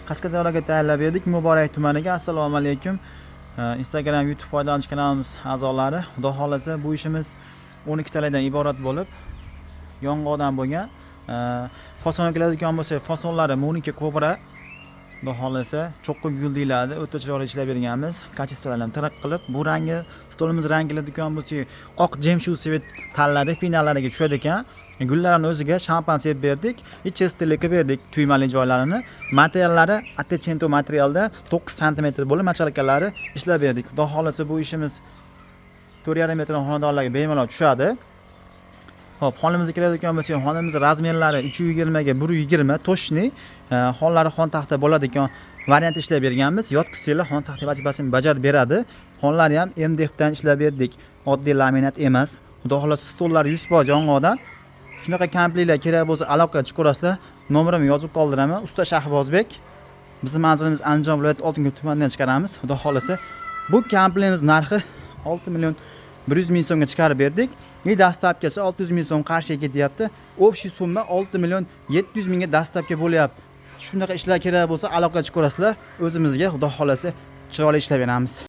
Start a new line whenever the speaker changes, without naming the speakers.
Qashqadaryoga tayyorlab berdik, Muborak tumaniga. Assalomu alaykum. Instagram, YouTube foydalanuvchi kanalimiz a'zolari. Xudo xohlasa, bu ishimiz 12 taladan iborat bo'lib, yong'oqdan bo'lgan. Fasonga keladigan bo'lsak, fasonlari Monika Kobra. Xudo xohlasa, cho'qqi gul deyiladi. O'ta chiroyli ishlab berganmiz. Качество larni tiriq qilib, bu rangi stolimiz rangi keladigan bo'lsak, oq жемчуг цвет tanladi, finallariga tushadi ekan. Gullarni o'ziga shampan sepib berdik, и чистый qilib berdik tuymali joylarini. Materiallari Attecento materialda 9 sm bo'lib, мочалка lari ishlab berdik. Xudo xohlasa, bu ishimiz 4,5 metr xonadonlarga bemalol tushadi. Xo'p, xonamizga keladigan bo'lsak, xonamiz размер lari 320 ga 120 точный. Xonalari xon taxta bo'ladi ekan variant ishlab berganmiz. Yotqizsanglar, xon taxta vazifasini bajarib beradi. Xonalari ham MDF dan ishlab berdik. Oddiy laminat emas. Xudo xohlasa, stollar 100% yong'oqdan. Shunaqa komplektlar kerak bo'lsa, aloqaga chiqaverasizlar. Nomerimni yozib qoldiraman. Usta Shahbozbek. Bizni manzilimiz Andijon viloyati, Oltinko'l tumanidan chiqaramiz. Xudo xohlasa, bu komplektimiz narxi 6 million 100 ming so'mga chiqarib berdik. И доставка si 600 ming so'm qarshiga ketyapti. Общий summa 6 million 700 mingga доставка bo'lyapti. Shunaqa ishlar kerak bo'lsa, aloqaga chiqaverasizlar. O'zimizga, Xudo xohlasa, chiroyli ishlab beramiz.